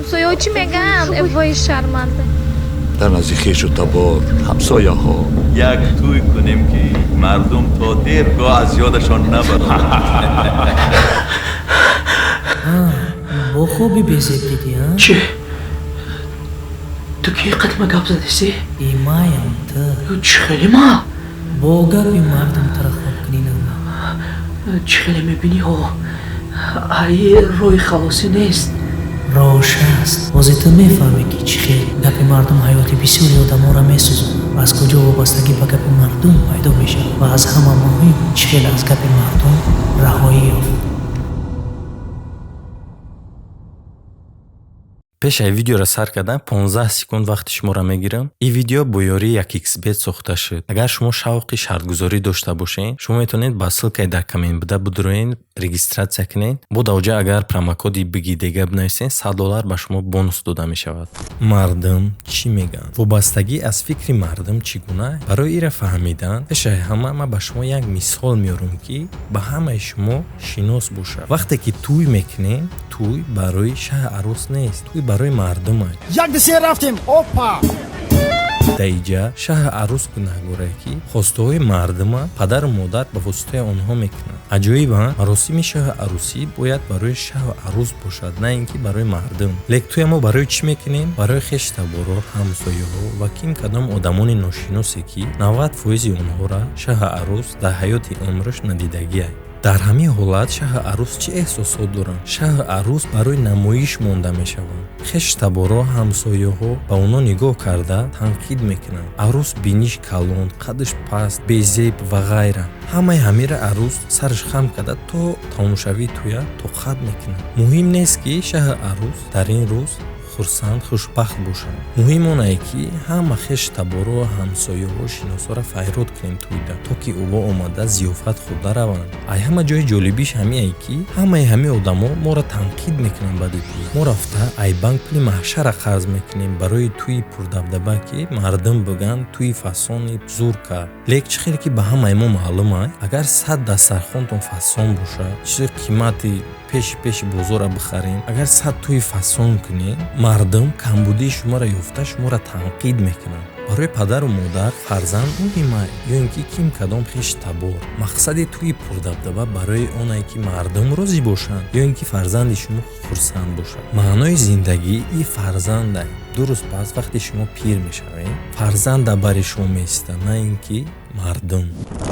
Ҳамсояҳо чӣ мегӯянд? Э вой, шарманда! Дар назди хешу табор, ҳамсояҳо. Як тӯй кунем, ки мардум то дергоҳ аз ёдашон набаранд. Бо хоби безеб дидӣ, а? Чӣ? Ту ки қадима гап задисӣ? Имаям ту. Чӣ хеле ма? Бо гапи мардум тура хоб кунӣ нама. Чӣ хеле мебинӣ ҳо, ай роҳи халосӣ нест. Рош аст. Бозе ту мефаҳмӣ, ки чӣ хел гапи мардум ҳаёти бисёри одамонро месӯзонад, аз куҷо вобастагӣ ба гапи мардум пайдо мешавад ва аз ҳама муҳим, чӣ хел аз гапи мардум раҳоӣ ёфт. Пеш ай видеоро сар кардан 15 секунд вақти шуморо мегирам. Ин видео бо ёрии 1xBet сохта шуд. Агар шумо шавқи шартгузорӣ дошта бошед, шумо метавонед ба ссылкаи дар коммент буда бидуроед, регистрация кунед. Бо даоҷа агар промокоди бигидега бинависед, 100 доллар ба шумо бонус дода мешавад. Мардум чӣ мегӯянд? Вобастагӣ аз фикри мардум чӣ гуна? Барои инро фаҳмидан, пешаи ҳама ман ба шумо як мисол меорам, ки ба ҳамаи шумо шинос бошад. Вақте ки тӯй мекунем, тӯй барои шаҳ арӯс нест, тӯй барои мардумай. Як, ду, се, рафтем, опа! Даиҷа шаҳ арӯс гунаҳгорае, ки хостаҳои мардума падару модар ба воситаи онҳо мекунанд. Аҷоиба, маросими шоҳи арӯсӣ бояд барои шаҳу арӯс бошад, на ин ки барои мардум. Лек тӯя мо барои чӣ мекунем? Барои хештаборо, ҳамсояҳо ва ким кадом одамони ношиносе, ки 90 фоизи онҳоро шаҳу арӯс дар ҳаёти умраш надидагиай. Дар ҳамин ҳолат шаҳу арӯс чӣ эҳсосот доранд? Шаҳу арӯс барои намоиш монда мешаванд. Хештаборо, ҳамсояҳо ба онҳо нигоҳ карда танқид мекунанд: арӯс биниш калон, қадаш паст, безеб ва ғайра. Ҳамаи ҳамира арӯс сараш хам карда то тамомшавии тӯя тоқат мекунад. Муҳим нест, ки шаҳу арӯс дар ин рӯз хурсанд, хушбахт бошанд. Муҳим онае, ки ҳама хештаборо, ҳамсояҳо, шиносоро файрод кунем тӯйда, то ки ӯво омада зиёфат хӯрда раванд. Ай ҳама ҷои ҷолибиш ҳамиае, ки ҳамаи ҳамин одамо моро танқид мекунанд. Баъди тӯй мо рафта ай банк пули маҳшара қарз мекунем барои тӯи пурдабдаба, ки мардум бигӯянд, тӯи фасони зур кард. Лек чӣ хеле ки ба ҳамаи мо маълум ай, агар 100 дастархонтон фасон бошад, чизи қимати пеши пеши бозорро бихарем, агар 100 тӯи фасон кунем, мардум камбудии шуморо ёфта шуморо танқид мекунанд. Барои падару модар фарзанд муҳима ё ин ки ким кадом хеши табор? Мақсади тӯи пурдабдаба барои оне, ки мардум розӣ бошанд, ё ин ки фарзанди шумо хурсанд бошад? Маънои зиндагӣ и фарзанда. 2 рӯз пас, вақте шумо пир мешавед, фарзанда бари шумо меистад, на ин ки мардум.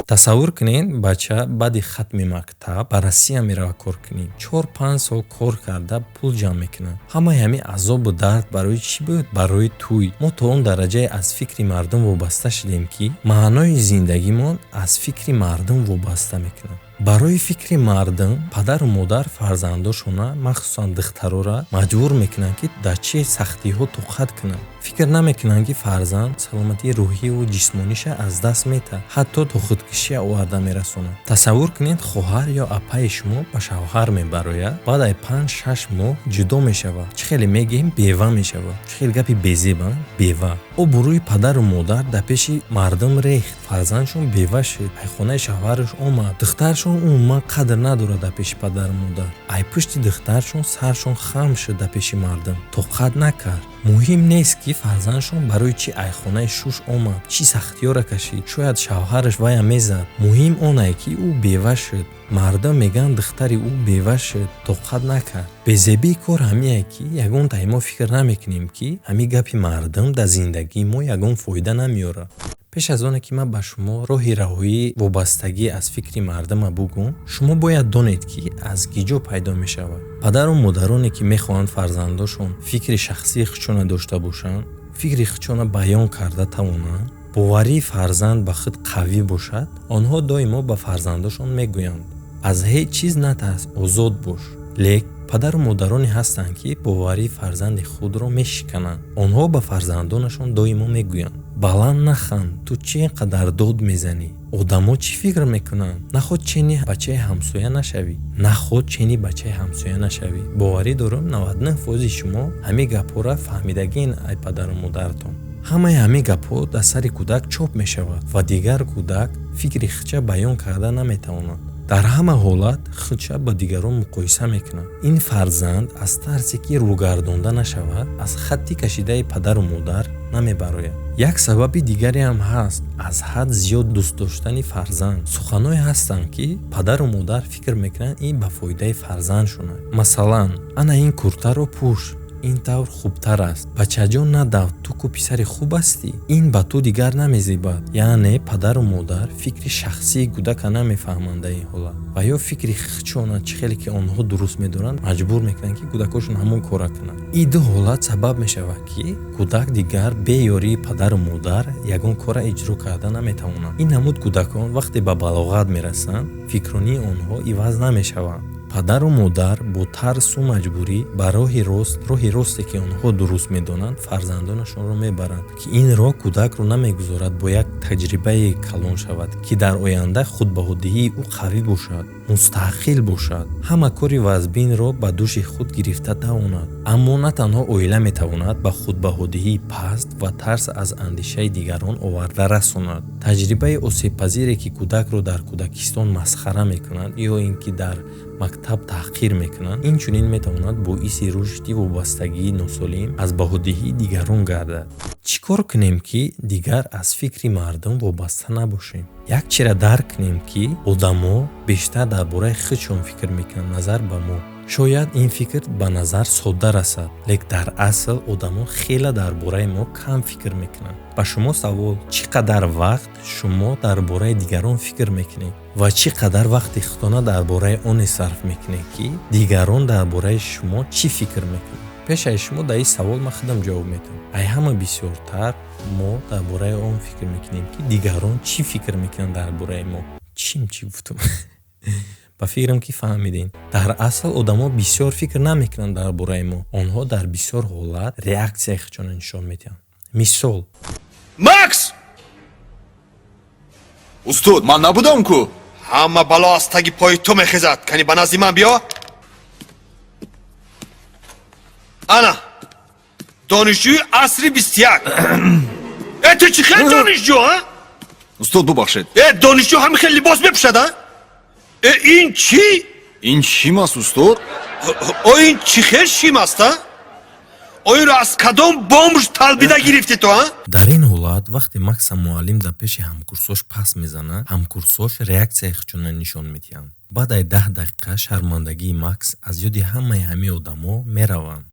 Тасаввур кунед, бача баъди хатми мактаб ба Россия меравад кор кунӣ. 4-5 сол кор карда пул ҷамъ мекунад. Ҳамаи ҳамин азобу дард барои чӣ буд? Барои тӯй. Мо то он дараҷае аз фикри мардум вобаста шудем, ки маънои зиндагимон аз фикри мардум вобаста мекунад. Барои фикри мардум падару модар фарзандошона, махсусан духтарора, маҷбур мекунанд, ки дар чӣ сахтиҳо тоқат кунанд. Фикр намекунанд, ки фарзанд саломатии рӯҳиву ҷисмониша аз даст метаҳад, ҳатто то худкушия оварда мерасонад. Тасаввур кунед, хоҳар ё апаи шумо ба шавҳар мебарояд, баъд ай 5-6 моҳ ҷудо мешавад. Чӣ хеле мегӯем, бева мешавад. Чӣ хеле гапи безеба, бева. Обрӯи падару модар дар пеши мардум рехт. Фарзандшон бева шуд, ай хонаи шавҳараш омад. Духтаршон умуман қадр надорад дар пеши падару модар. Ай пушти духтаршон саршон хам шуд дар пеши мардум, тоқат накард. Муҳим нест, ки фарзандшон барои чӣ ай хонаи шуш омад, чӣ сахтиёра кашид, шояд шавҳараш вая мезад. Муҳим онае, ки ӯ бева шуд. Мардум мегӯянд, духтари ӯ бева шуд, тоқат накард. Безебии кор ҳамие, ки ягон таи мо фикр намекунем, ки ҳамин гапи мардум дар зиндагии мо ягон фоида намеорад. Пеш аз оне ки ман ба шумо роҳи раҳоии вобастагӣ аз фикри мардума бугӯм, шумо бояд донед, ки аз киҷо пайдо мешавад. Падару модароне, ки мехоҳанд фарзандошон фикри шахсии худшона дошта бошанд, фикри худшона баён карда тавонанд, боварии фарзанд ба худ қавӣ бошад, онҳо доимо ба фарзандошон мегӯянд: «Аз ҳеҷ чиз натарс, озод бош». Лек падару модароне ҳастанд, ки боварии фарзанди худро мешикананд. Онҳо ба фарзандонашон доимо мегӯянд: «Баланд наханд, ту чӣ ин қадар дод мезанӣ? Одамо чӣ фикр мекунанд? Наход чени бачаи ҳамсоя нашавӣ, наход чени бачаи ҳамсоя нашавӣ». Боварӣ дорам, 99 фоизи шумо ҳамин гапҳоро фаҳмидагиен ай падару модаратон. Ҳамаи ҳамин гапҳо дар сари кӯдак чоп мешавад ва дигар кӯдак фикри худша баён карда наметавонад. Дар ҳама ҳолат худша ба дигарон муқоиса мекунад. Ин фарзанд аз тарсе, ки рӯгардонда нашавад, аз хатти кашидаи падару модар намебарояд. Як сабаби дигаре ҳам ҳаст: аз ҳад зиёд дӯст доштани фарзанд. Суханҳое ҳастанд, ки падару модар фикр мекунанд, ин ба фоидаи фарзандшонад. Масалан, ана ин куртаро пӯш, ин тавр хубтар аст. Бачаҷон, надав, ту ку писари хуб ҳастӣ, ин ба ту дигар намезебад. Яъне падару модар фикри шахсии кӯдака намефаҳманд дар ин ҳолат ва ё фикри худшона, чӣ хеле ки онҳо дуруст медоранд, маҷбур мекунанд, ки кӯдакошон ҳамон кора кунанд. Ин ду ҳолат сабаб мешавад, ки кӯдак дигар бе ёрии падару модар ягон кора иҷро карда наметавонад. Ин намуд кӯдакон вақте ба балоғат мерасанд, фикронии онҳо иваз намешаванд. Падару модар бо тарсу маҷбурӣ ба роҳи рост, роҳи росте, ки онҳо дуруст медонанд, фарзандонашонро мебаранд, ки ин роҳ кӯдакро намегузорад бо як таҷрибаи калон шавад, ки дар оянда худбаҳодиҳии ӯ қавӣ бошад, мустақил бошад, ҳама кори вазбинро ба дӯши худ гирифта тавонад. Аммо на танҳо оила метавонад ба худбаҳодиҳии паст ва тарс аз андешаи дигарон оварда расонад. Таҷрибаи осебпазире, ки кӯдакро дар кӯдакистон масхара мекунанд ё ин ки дар мактаб таҳқир мекунанд, инчунин метавонад боиси рушди вобастагии носолим аз баҳодиҳии дигарон гардад. Чӣ кор кунем, ки дигар аз фикри мардум вобаста набошем? Як чира дарк кунем, ки одамо бештар дар бораи худшон фикр мекунанд назар ба мо. Шояд ин фикр ба назар содда расад, лек дар асл одамон хеле дар бораи мо кам фикр мекунанд. Ба шумо савол: чӣ қадар вақт шумо дар бораи дигарон фикр мекунед ва чӣ қадар вақти худтона дар бораи оне сарф мекунед, ки дигарон дар бораи шумо чӣ фикр мекунанд? Пешаи шумо дар ин савол ман худам ҷавоб медиҳам. Ай ҳама бисёртар мо дар бораи он фикр мекунем, ки дигарон чӣ фикр мекунанд дар бораи мо. Чим чӣ гуфтам, ба фикрам, ки фаҳмидем. Дар асл одамо бисёр фикр намекунанд дар бораи мо, онҳо дар бисёр ҳолат реаксияи худшонро нишон медиҳанд. Мисол: Макс! Устод, ман набудам ку. Ҳама бало аз таги пои ту мехезад. Кани, ба назди ман биё. Ана, донишҷӯи асри 21. Э, ту чӣ хел донишҷӯ, а? Устод, бубахшед. Э, донишҷӯ ҳами хел либос мепӯшад, а? Э, ин чӣ? Ин шим аст, устод. О, ин чӣ хел шим аст, а? О, инро аз кадом бомж талбида гирифтӣ ту, а? Дар ин ҳолат, вақте Макса муаллим дар пеши ҳамкурсош пас мезанад, ҳамкурсош реаксияи худшона нишон медиҳанд. Баъд ай 10 дақиқа шармандагии Макс аз ёди ҳамаи ҳамин одамо мераванд.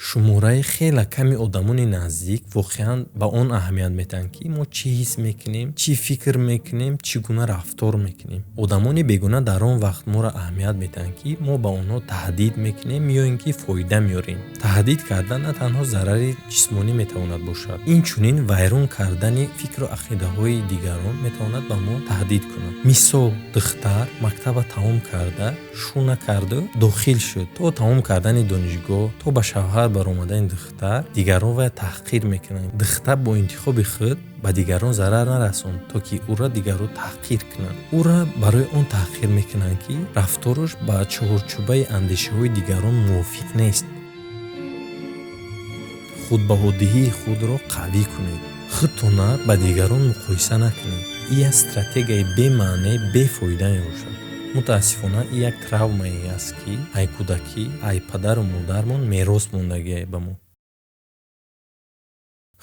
Шумораи хеле ками одамони наздик воқеан ба он аҳамият медиҳанд, ки мо чӣ ҳис мекунем, чӣ фикр мекунем, чӣ гуна рафтор мекунем. Одамони бегуна дар он вақт моро аҳамият медиҳанд, ки мо ба онҳо таҳдид мекунем ё ин ки фоида меорем. Таҳдид кардан на танҳо зарари ҷисмонӣ метавонад бошад, инчунин вайрон кардани фикру ақидаҳои дигарон метавонад ба мо таҳдид кунад. Мисол: духтар мактаба тамом карда, шу накарду дохил шуд. То тамом кардани донишгоҳ, то ба шавҳар баромадани духтар дигарон вая таҳқир мекунанд. Духтар бо интихоби худ ба дигарон зарар нарасонд, то ки ӯро дигарон таҳқир кунанд. Ӯро барои он таҳқир мекунанд, ки рафтораш ба чорчӯбаи андешаҳои дигарон мувофиқ нест. Худбаҳодиҳии худро қавӣ кунед, худтона ба дигарон муқоиса накунед. Ин як стратегияи бемаъне, бефоида мебошад. Мутаассифона, ин як травмае аст, ки ай кӯдакӣ, ай падару модармон мерос мондагиае ба мо.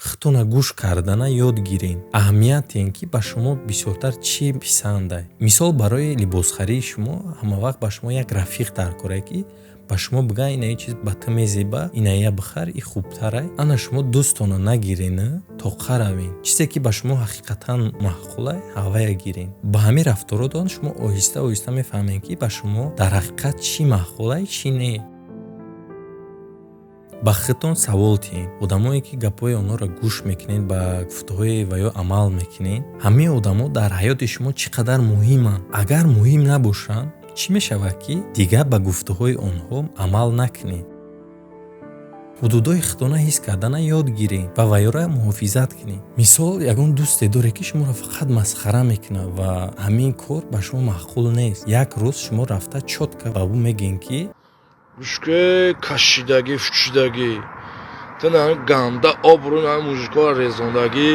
Худтона гӯш кардана ёд гиред. Аҳамият диҳед, ки ба шумо бисёртар чӣ писандай. Мисол, барои либосхарии шумо ҳамавақт ба шумо як рафиқ дар корае, ки ба шумо бигӯяд: ина чиз ба ту мезеба, иная бихар, и хубтарай. Ана, шумо дӯстона нагирену тоқа равен, чизе ки ба шумо ҳақиқатан маъқулай, ҳавая гирен. Ба ҳамин рафторотон шумо оҳиста оҳиста мефаҳмед, ки ба шумо дар ҳақиқат чӣ маъқулай, чӣ не. Ба худтон савол диҳед: одамое ки гапҳои онҳоро гӯш мекунед, ба гуфтаҳои ва ё амал мекунед, ҳамин одамо дар ҳаёти шумо чӣ қадар муҳиманд? Агар муҳим набошанд, чӣ мешавад, ки дигар ба гуфтаҳои онҳо амал накунед? Ҳудудҳои худтона ҳис кардана ёд гиред ва вайёра муҳофизат кунед. Мисол, ягон дӯсте доред, ки шуморо фақат масхара мекунад ва ҳамин кор ба шумо маъқул нест. Як рӯз шумо рафта чётко ба ӯ мегӯед, ки Гӯшке, кашидагӣ, фучидагӣ, ту на ганда обрӯ на мужикоро резондагӣ.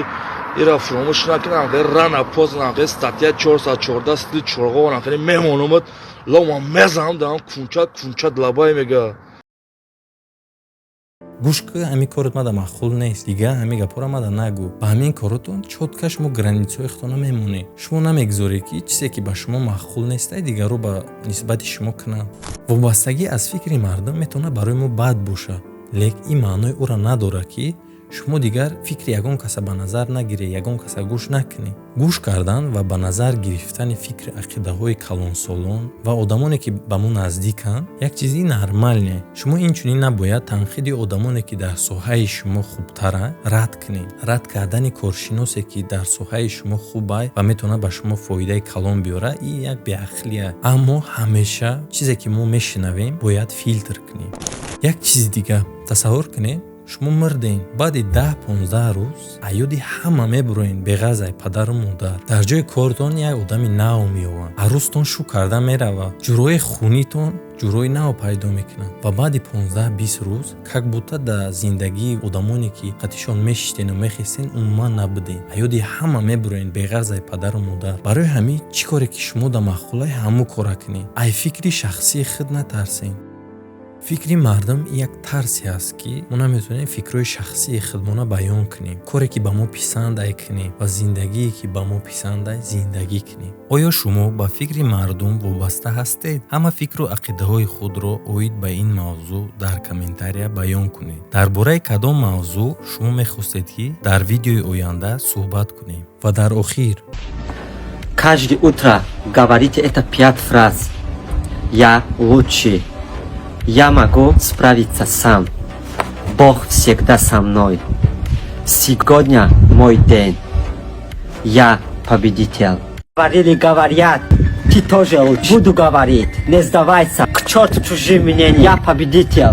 Ира фуромӯш накунам, рано поздно статья 414 стили чорғована хеле мемонумад, лома мезанам даам кунчат кунчат лабай мега. Гӯш ки, ҳамин корот мада маъқул нест, дига ҳамин гапҳоро мада нагӯ. Ба ҳамин коротон чётко шумо границаҳои худтона мемонед. Шумо намегузоред, ки чизе ки ба шумо маъқул нестай, дигарро ба нисбати шумо кунанд. Вобастагӣ аз фикри мардум метавонад барои мо бад бошад, лек ин маънои ӯро надорад, ки шумо дигар фикри ягон каса ба назар нагиред, ягон каса гӯш накунед. Гӯш кардан ва ба назар гирифтани фикри ақидаҳои калонсолон ва одамоне, ки ба мо наздиканд, як чизи нормальный. Шумо инчунин набояд танқиди одамоне, ки дар соҳаи шумо хубтаранд, рад кунед. Рад кардани коршиносе, ки дар соҳаи шумо хубай ва метавонад ба шумо фоидаи калон биёрад, ин як беақлия. Аммо ҳамеша чизе ки мо мешунавем, бояд филтр кунем. Як чизи дига: тасаввур кунед, шумо мурдем, баъди 10-15 рӯз аёди ҳама мебуроен, беғарзай падару модар. Дар ҷои кортон як одами нав меованд, арӯстон шу карда меравад, ҷурои хунитон ҷурои нав пайдо мекунанд ва баъди 15-20 рӯз как будто дар зиндагии одамоне, ки қатишон мешиштену мехестен, умуман набудем. Аёди ҳама мебуроен, беғарзай падару модар. Барои ҳамин чӣ коре ки шумо да маъқулай, ҳамун кора кунед. Ай фикри шахсии худ натарсен. Фикри мардум як тарсе аст, ки мо наметавонем фикрҳои шахсии худмона баён кунем, коре ки ба мо писандай кунем ва зиндагие, ки ба мо писандай, зиндагӣ кунем. Оё шумо ба фикри мардум вобаста ҳастед? Ҳама фикру ақидаҳои худро оид ба ин мавзӯъ дар комментария баён кунед. Дар бораи кадом мавзӯъ шумо мехостед, ки дар видеои оянда суҳбат кунем? Ва дар охир: Каждое утро говорите это пять фраз. Я лучший. Я могу справиться сам. Бог всегда со мной. Сегодня мой день. Я победитель. Говорили, говорят, ты тоже лучше. Буду говорить, не сдавайся. К черту чужие мнения. Я победитель.